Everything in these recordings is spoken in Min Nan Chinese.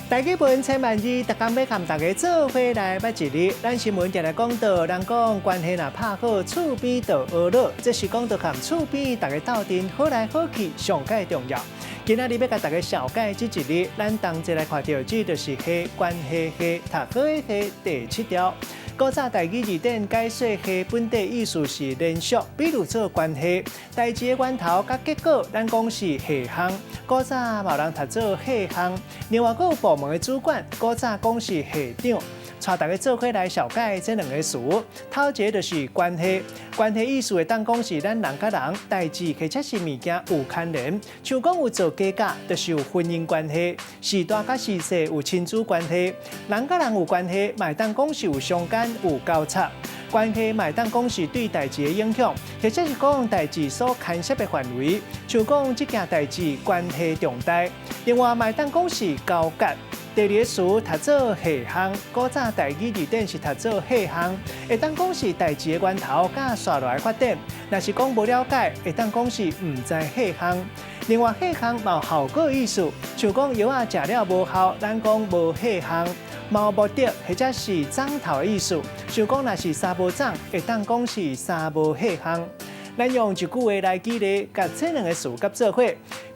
台語文千萬字，逐工欲共大家做伙來捌一字。咱新聞定定講到，人講關係若拍好，厝邊就和樂。這是講到共厝邊大家鬥陣好來好去，上蓋重要。今仔日欲共大家紹介這一字，咱同齊來看著，這就是繫關係繫讀好的繫第七條。古早台語字典解說繫本底意思是連續，比如做關係，代誌的源頭佮結果，咱講是繫項。古早嘛有人讀做繫項，另外閣有部門的主管，古早講是系長。帶大家做伙來紹介這兩个詞，頭一个就是關係，關係意思會當講是咱人佮人代誌或者是物件有牽連，像講有做家教，就是有婚姻關係；序大佮序細有親子關係，人佮人有關係，嘛會當講是有相干有交叉。關係嘛會當講是對代誌的影響，或者是講代誌所牽涉的範圍，像講這件代誌關係重大。另外嘛會當講是交割。第二個詞讀做繫項，古早台語字典是讀做繫項，會當講是代誌的源頭佮紲落來發展。若是講無了解，會當講是毋知繫項。另外繫項嘛有效果意思，像講藥仔食了無效，咱講無繫項。嘛有目的或者是摠頭的意思，像講若是衫無髒，會當講是衫無繫項。咱用一句話來舉例，共這兩个詞合做伙。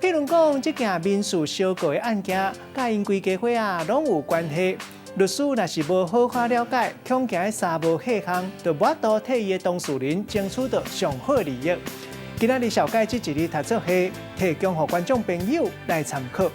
譬如講，這件民事相告的案件，佮𪜶規家伙仔攏有關係。律師若是無好好了解，恐驚衫無繫項，就無法度替伊的當事人爭取著上好的利益。今仔日紹介這一字讀做繫，提供予觀眾朋友來參考。